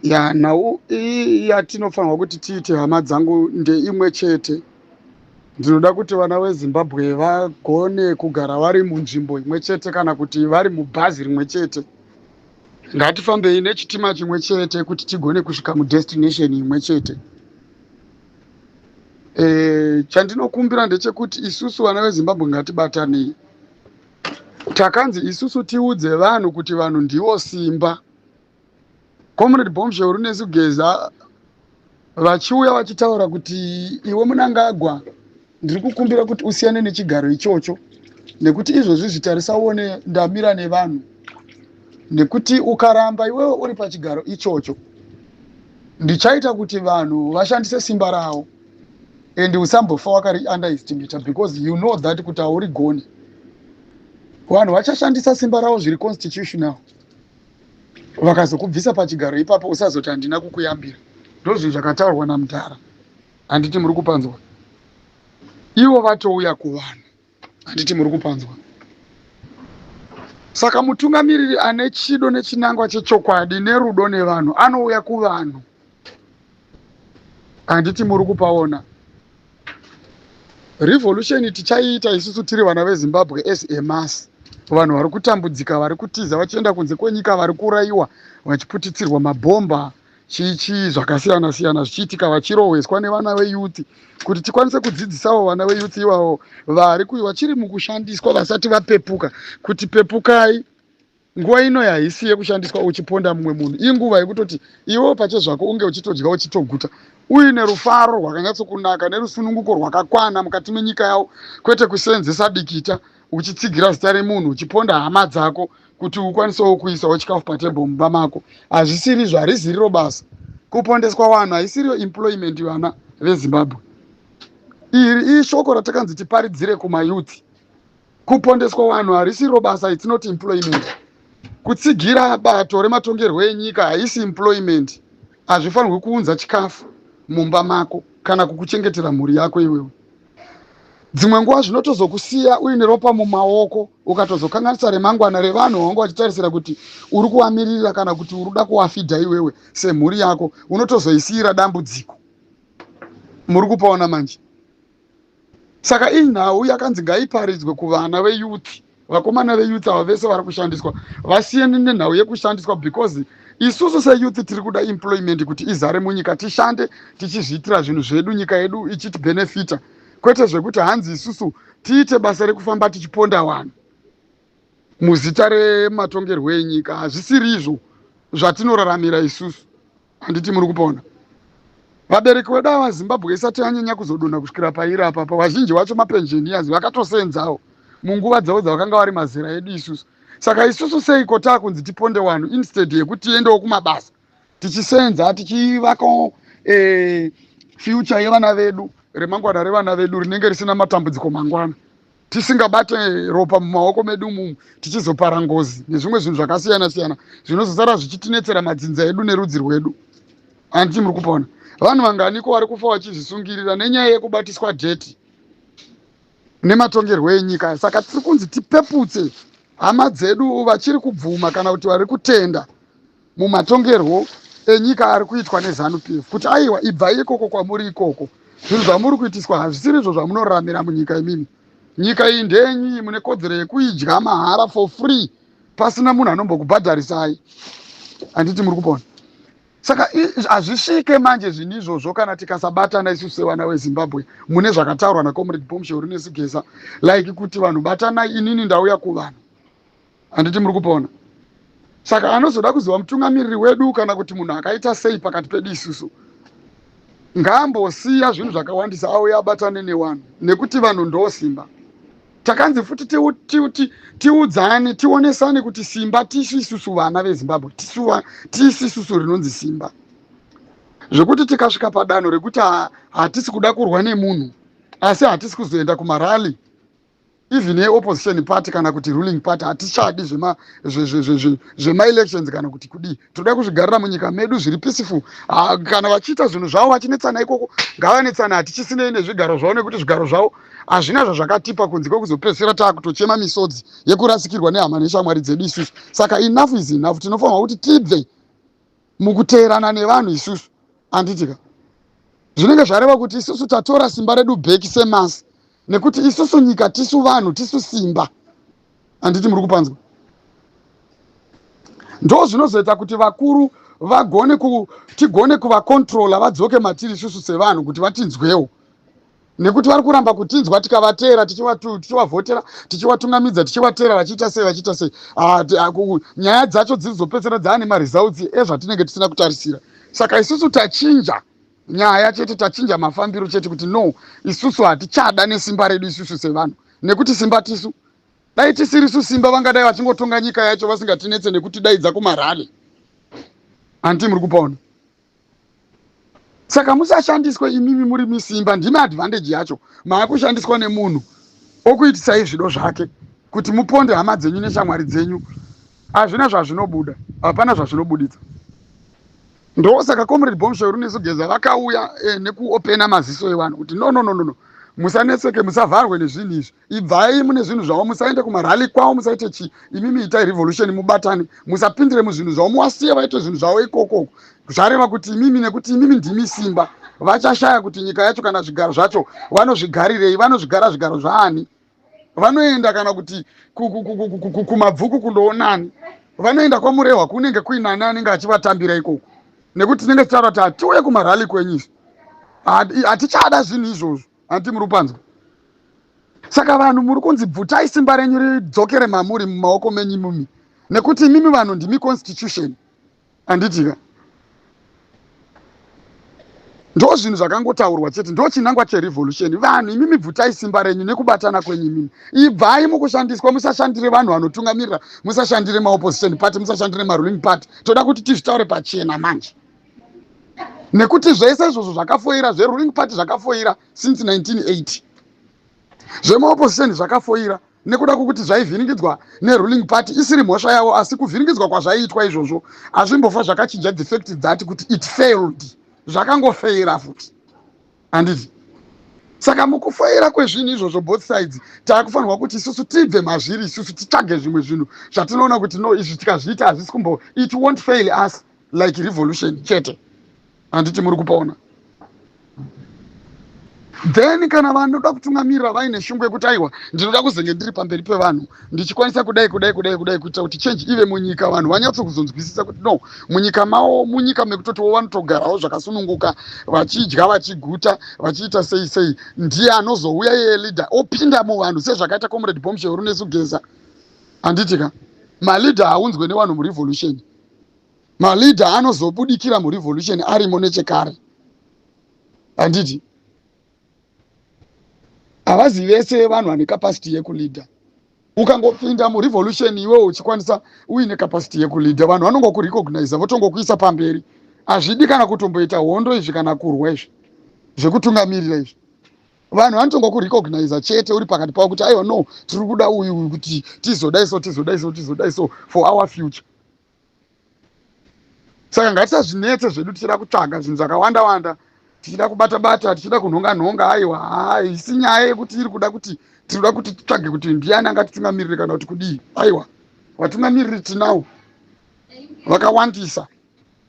Ya, nhau iyi yatinofanirwa kuti tiite, hama dzangu, ndeimwe chete. Ndinoda kuti vana veZimbabwe vagone kugara vari munzvimbo imwe chete kana kuti vari mubhazi rimwe chete. Ngatifambei nechitima chimwe chete kuti tigone kusvika mudestination imwe chete. Chandinokumbira ndechekuti isusu vana veZimbabwe ngatibatanei. Takanzi isusu tiudze vanhu kuti vanhu ndivo simba. Comrade Bombshell Runesu Geza vachiuya vachitaura kuti, "Iwe Munangagwa, ndiri kukumbira kuti usiyane nechigaro ichocho, nekuti izvozvi zvitarisa uone ndamira nevanhu, nekuti ukaramba iwewe uri pachigaro ichocho, ndichaita kuti vanhu vashandise simba ravo, and usambofa wakari underestimata, because you know that kuti haurigoni. Vanhu vachashandisa simba ravo zviri constitutional, vakazokubvisa pachigaro ipapo, usazoti handina kukuyambira." Ndozvinhu zvakataurwa namudhara, handiti muri kupanzwa? Ivo vatouya kuvanhu, handiti muri kupanzwa? Saka mutungamiriri ane chido nechinangwa chechokwadi nerudo nevanhu anouya kuvanhu, handiti muri kupaona? Revolution tichaiita isusu tiri vana veZimbabwe as a mass. Vanhu vari kutambudzika, vari kutiza vachienda kunze kwenyika, vari kuurayiwa, vachiputitsirwa mabhomba, chii chii zvakasiyana siyana zvichiitika, vachirohweswa nevana veyouth, kuti tikwanise kudzidzisawo vana veyouth ivavo vari vachiri mukushandiswa, vasati vapepuka, kuti pepukai. Nguva ino haisi yekushandiswa uchiponda mumwe munhu. Inguva yekutoti iwewo pachezvako unge uchitodya, uchitoguta, uine rufaro rwakanyatsokunaka nerusununguko rwakakwana mukati menyika yavo, kwete kuseenzesa dikita uchitsigira zita remunhu, uchiponda hama dzako kuti ukwanisewo kuisawo chikafu patebho mumba mako. Hazvisirizvo, hariziriro basa. Kupondeswa vanhu haisiriyo employment, vana veZimbabwe. Iri ishoko ratakanzi tiparidzire kumayouth. Kupondeswa vanhu harisiro basa, it's not employment. Kutsigira bato rematongerwo enyika haisi employment. Hazvifanirwi kuunza chikafu mumba mako kana kukuchengetera mhuri yako iwewe. Dzimwe nguva zvinotozokusiya uine ropa mumaoko, ukatozokanganisa remangwana revanhu vanga vachitarisira kuti uri kuvamiririra kana kuti uri kuda kuvafidha iwewe semhuri yako. Unotozoisiyira dambudziko. Muri kupaona manje? Saka inhau yakanzi ngaiparidzwe kuvana veyouth. Vakomana veyouth ava vese vari kushandiswa, vasiyeni nenhau yekushandiswa, because isusu seyouth tiri kuda employment kuti izare munyika, tishande tichizviitira zvinhu zvedu, nyika yedu ichitibhenefita, kwete zvekuti hanzi isusu tiite basa rekufamba tichiponda vanhu muzita rematongerwo enyika. Hazvisiri izvo zvatinoraramira isusu, handiti muri kupona? Vabereki vedu ava, Zimbabwe isati yanyanya kuzodonha kusvikira pairi apapa, vazhinji vacho mapensioners, vakatosenzawo munguva dzavo dzavakanga vari mazera edu isusu. Saka isusu seiko taakunzi tiponde vanhu instead yekuti tiendewo kumabasa, tichisenza, tichivakawo future yevana vedu, remangwana revana vedu rinenge risina matambudziko mangwana, tisingabate ropa mumaoko medu mumu, tichizopara ngozi nezvimwe zvinhu zvakasiyana siyana zvinozosara zvichitinetsera madzinza edu nerudzi rwedu, handiti muri kupona? Vanhu vanganiko vari kufa vachizvisungirira nenyaya yekubatiswa dheti nematongerwo enyika? Saka tiri kunzi tipeputse hama dzedu vachiri kubvuma kana kuti vari kutenda mumatongerwo enyika ari kuitwa neZANU PF kuti aiwa, ibvai ikoko kwamuri ikoko. Zvinhu zvamuri kuitiswa hazvisiri izvo zvamunoraramira munyika imimi. Nyika iyi ndenyu, mune kodzero yekuidya mahara, for free, pasina munhu anombokubhadharisai, handiti muri kupona? Saka hazvisvike manje zvinhu izvozvo kana tikasabatana isusu sevana veZimbabwe mune zvakataurwa naComrade Bombshell Runesu Geza, like kuti vanhu batanai, inini ndauya kuvanhu, handiti muri kupona? Saka anozoda kuzova mutungamiriri wedu kana kuti munhu akaita sei pakati pedu isusu, ngaambosiya zvinhu zvakawandisa, auye abatane nevanhu, nekuti vanhu ndo simba. Takanzi futi tiudzane, tionesane kuti simba tisu isusu vana veZimbabwe, tisu isusu rinonzi simba, zvekuti tikasvika padanho rekuti hatisi kuda kurwa nemunhu, asi hatisi kuzoenda kumarally, even yeopposition party kana kuti ruling party, hatichadi zvemaelections kana kuti kudii, toda kuzvigarira munyika medu zviri peaceful. Kana vachiita zvinhu zvavo vachinetsana ikoko, ngavanetsana. Hatichisinei nezvigaro zvavo, nekuti zvigaro zvavo hazvina zvazvakatipa kunze kwekuzopedzisira taakutochema misodzi yekurasikirwa nehama neshamwari dzedu isusu. Saka enough is enough. Tinofanirwa kuti tibve. Mukuteerana nevanhu isusu, handitika, zvinenge zvareva kuti isusu tatora simba redu back semass, nekuti isusu nyika tisu vanhu, tisu simba, handiti muri kupanzwa? Ndo zvinozoita kuti vakuru vagone tigone kuvacontrola, vadzoke matiri isusu sevanhu kuti vatinzwewo, nekuti vari kuramba kutinzwa. Tikavateera, tichivavhotera, tichivatungamidza, tichivateera, vachiita sei, vachiita sei, ah, nyaya dzacho dzizopedzera dzaane maresults ezvatinenge tisina kutarisira. Saka isusu tachinja nyaya chete, tachinja mafambiro chete, kuti no, isusu hatichada nesimba redu isusu sevanhu, nekuti simba tisu. Dai tisirisu simba, vangadai vachingotonga nyika yacho vasingatinetse nekutidaidza kumarally, handiti muri kupaona? Saka musashandiswe imimi muri misimba, ndimi advantage yacho. Maakushandiswa nemunhu okuitisai zvido zvake kuti muponde hama dzenyu neshamwari dzenyu. Hazvina zvazvinobuda, hapana zvazvinobuditsa. Ndosaka Comrade Bombshell Runesu Geza vakauya nekuopena maziso evanhu kuti no, no, no, no, no, musanetseke, musavharwe nezvinhu izvi. Ibvai mune zvinhu zvavo, musaende kumarally kwavo, musaite chii. Imimi itai revolution, mubatane, musapindire muzvinhu zvavo, muwasiye vaite zvinhu zvavo ikokoko. Zvareva kuti imimi, nekuti imimi ndimi simba, vachashaya kuti nyika yacho kana zvigaro zvacho vanozvigarirei, vanozvigara zvigaro zvaani, vanoenda kana kuti kuMabvuku kundoonani, vanoenda kwaMurehwa kunenge kuinani anenge achivatambira ikoko, nekuti tinenge tichitaura kuti hatiuye kumarally kwenyu izvi, hatichada zvinhu izvozvo, handiti muri kupanzwa? Saka vanhu muri kunzi bvutai simba renyu ridzokere mamuri, mumaoko menyu imimi, nekuti imimi vanhu ndimi constitution, handitika? Ndo zvinhu zvakangotaurwa chete, ndo chinangwa cherevolution. Vanhu imimi bvutai simba renyu nekubatana kwenyu imimi. Ibvai mukushandiswa, musashandire vanhu vanotungamirira, musashandire maopposition party, musashandire maruling party. Toda kuti tizvitaure pachena manje, nekuti zvese izvozvo zvakafoira. Zveruling party zvakafoira since 1980, zvemaopposition zvakafoira nekuda kwokuti zvaivhiringidzwa neruling party, isiri mhosva yavo, asi kuvhiringidzwa kwazvaiitwa izvozvo hazvimbofa zvakachinja the fact that kuti it failed. Zvakangofeira futi, handiti? Saka mukufoira kwezvinhu izvozvo, both sides, taakufanirwa kuti isusu tibve mazviri, isusu titsvage zvimwe zvinhu zvatinoona kuti no, izvi tikazviita hazvisi kumbo, it won't fail us like revolution chete, handiti muri kupaona? Then kana vanoda kutungamirira vaine shungu yekuti aiwa, ndinoda kuzenge ndiri pamberi pevanhu, ndichikwanisa kudai, kudai, kudai, kudai, kuitira kuti change ive munyika, vanhu vanyatsokuzonzwisisa kuti no, munyika mavo, munyika mekutotiwo vanotogarawo zvakasununguka, vachidya vachiguta, vachiita sei sei, ndiye anozouya iye leader opinda muvanhu sezvakaita Comrade Bombshell Runesu Geza, handiti ka? Maleader haunzwe nevanhu murevolution. Maleader anozobudikira murevolution arimo nechekare, handiti? Havazi vese vanhu vane capacity yekuleader. Ukangopinda murevolution iwewo uchikwanisa, uine capacity yekuleader, vanhu vanongokurecogniza, votongokuisa pamberi. Hazvidi kana kutomboita hondo izvi kana kurwa izvi zvekutungamirira izvi. Vanhu vanotongokurecogniza chete uri pakati pavo kuti aiwa, no, tiri kuda uyu kuti tizodai so, tizodai so, tizodai so for our future. Saka ngatisazvinetse zvedu tichida kutsvaga zvinhu zvakawanda wanda, tichida kubata bata, tichida kunhonga nhonga. Aiwa, haisi nyaya yekuti iri kuda kuti tinoda kuti titsvage kuti ndiani angatitungamirire kana kuti kudii. Aiwa, vatungamiriri tinawo vakawandisa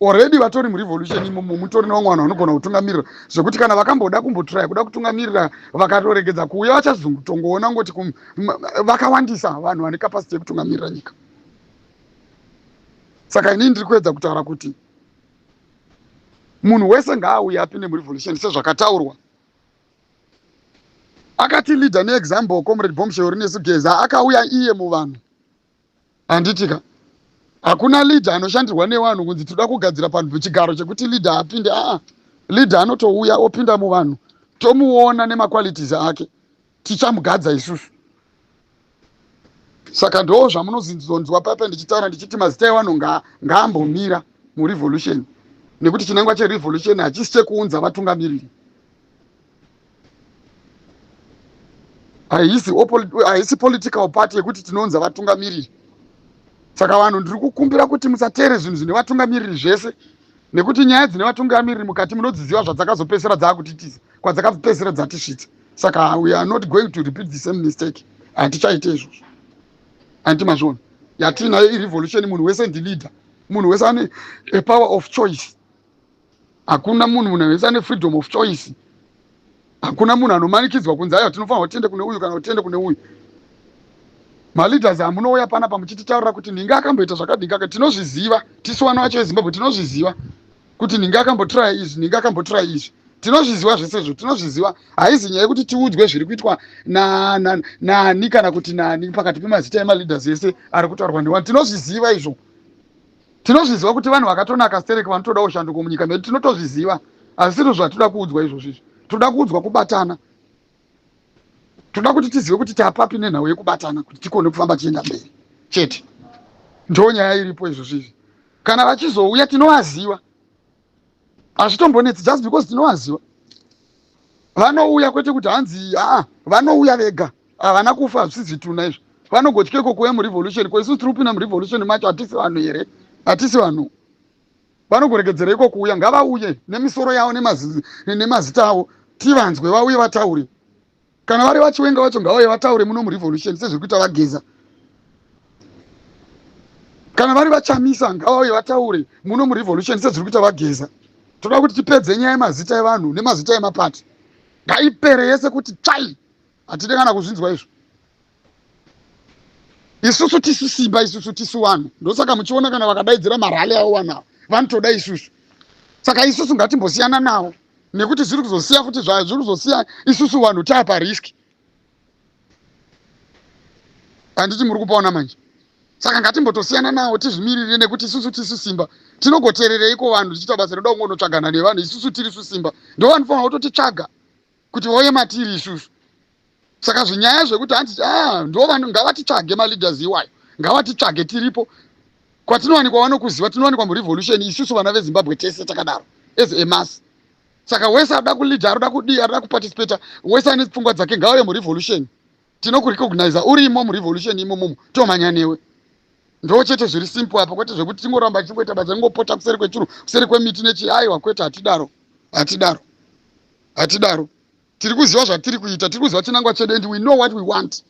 already vatori murevolution imomo. Mutori nevamwe vanhu vanogona kutungamirira, zvekuti kana vakamboda kumbotraya kuda kutungamirira, vakatoregedza kuuya, vachazotongoona ngoti vakawandisa vanhu vane capacity yekutungamirira nyika. Saka inini ndiri kuedza kutaura kuti munhu wese ngaauye apinde murevolution sezvakataurwa. Akati leader neexample Comrade Bombshell Runesu Geza akauya iye muvanhu, handitika? Hakuna leader anoshandirwa nevanhu kunzi toda kugadzira panhu pechigaro chekuti leader apinde. Aa, leader anotouya opinda muvanhu, tomuona nemaqualities ake, tichamugadza isusu. Saka ndo zvamunozinzonzwa papa ndichitaura ndichiti mazita evanhu ngaambomira murevolution, nekuti chinangwa cherevolution hachisi chekuunza vatungamiriri. Haisi political party yekuti tinounza vatungamiriri. Saka vanhu ndiri kukumbira kuti musateere zvinhu zvine vatungamiriri zvese, nekuti nyaya dzine vatungamiriri mukati munodziziva zvadzakazopedzisira dzaakutitiza, kwadzakapedzisira dzatisvitsa. Saka we are not going to repeat the same mistake. Hatichaite izvozvo, handiti mazviona? Yatiinayo irevolution, munhu wese ndileader. Munhu wese ane a power of choice. Hakuna munhu, munhu wese ane freedom of choice. Hakuna munhu anomanikidzwa kunzi, "Aiwa, tinofanira kutiende kune uyu kana kutiende kune uyu." Maleaders amunouya panapa muchititaurira kuti nhingi akamboita zvakadingaka, tinozviziva. Tisu vana vacho veZimbabwe, tinozviziva kuti nhingi akambotiraya izvi, nhingi akambotiraya izvi. Tinozviziva zvese izvo, tinozviziva. Haizi nyaya yekuti tiudzwe zviri kuitwa nani kana kuti nani pakati pemazita emaleaders ese ari kutaurwa nevanhu. Tinozviziva izvo, tinozviziva kuti vanhu vakatonaka stereki vanotodawo shanduko munyika medu. Tinotozviziva, asi zvatoda kuudzwa izvozvo izvi, toda kuudzwa kubatana. Toda kuti tizive kuti tapapi nenhau yekubatana kuti tikone kufamba tichienda mberi chete. Ndo nyaya iripo izvozvo izvi. Kana vachizouya, tinovaziva, hazvitombonetsi, just because tinovaziva vanouya, kwete kuti hanzi aa, vanouya vega. Havana kufa, hazvisi zvituna izvo. Vanogotyeko kuuya murevolution? Ko isusu tiri kupinda murevolution macho, hatisi vanhu here? Hatisi vanhu? Vanogoregedzereiko kuuya? Ngavauye nemisoro yavo nemazita avo, tivanzwe, vauye vataure. Kana vari vaChiwenga vacho, ngavauye vataure muno murevolution sezviri kuita vaGeza. Kana vari vaChamisa, ngavauye vataure muno murevolution sezviri kuita vaGeza. Toda kuti tipedze nyaya yemazita evanhu nemazita emapati, ngaipere yese kuti tsvai. Hatidi kana kuzvinzwa izvo. Isusu tisu simba, isusu tisu vanhu. Ndosaka muchiona kana vakadaidzira marally avo, vanhu ava vanotoda isusu. Saka isusu ngatimbosiyana navo, nekuti zviri kuzosiya futi, zviri kuzosiya isusu vanhu taapa risk. Handiti muri kupaona manje? Saka ngatimbotosiyana nawo, tizvimirire, nekuti isusu tisu simba. Tinogoteerereiko vanhu tichiita basa rinoda kungonotsvagana nevanhu? Isusu tiri su simba, ndo vanofanira kutotitsvaga kuti vauye matiri isusu. Saka zvinyaya zvekuti hanzi, ah, ndo vanhu, ngavatitsvage. Maleaders iwayo ngavatitsvage, tiripo. Kwatinowanikwa vanokuziva, tinowanikwa murevolution isusu vana veZimbabwe tese takadaro as a mass. Saka wese arida kuleada, arida kudii, arida kuparticipata, wese ane pfungwa dzake, ngauye murevolution. Tinokurecogniza urimo murevolution imomomo, tomanya newe. Ndo chete zviri simple apa, kwete zvekuti tingoramba tichingoita basa ringopota kuseri kwechuru, kuseri kwemiti nechi. Aiwa, kwete, hatidaro, hatidaro, hatidaro. Tiri kuziva zvatiri kuita, tiri kuziva chinangwa chedu and we know what we want.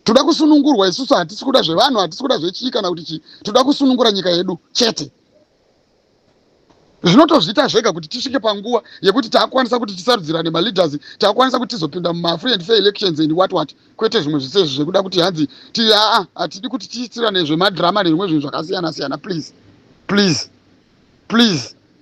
Toda kusunungurwa isusu. Hatisi kuda zvevanhu, hatisi kuda zvechii kana kuti chii. Toda kusunungura nyika yedu chete. Zvinotozviita zvega kuti tisvike panguva yekuti taakwanisa kuti tisarudzirane maleaders, taakwanisa kuti tizopinda mumafree and fair elections and what what, kwete zvimwe zvisezvi zvekuda kuti hanzi ti aa. Hatidi kuti tiitirane zvemadrama nezvimwe zvinhu zvakasiyana siyana. Please, please, please.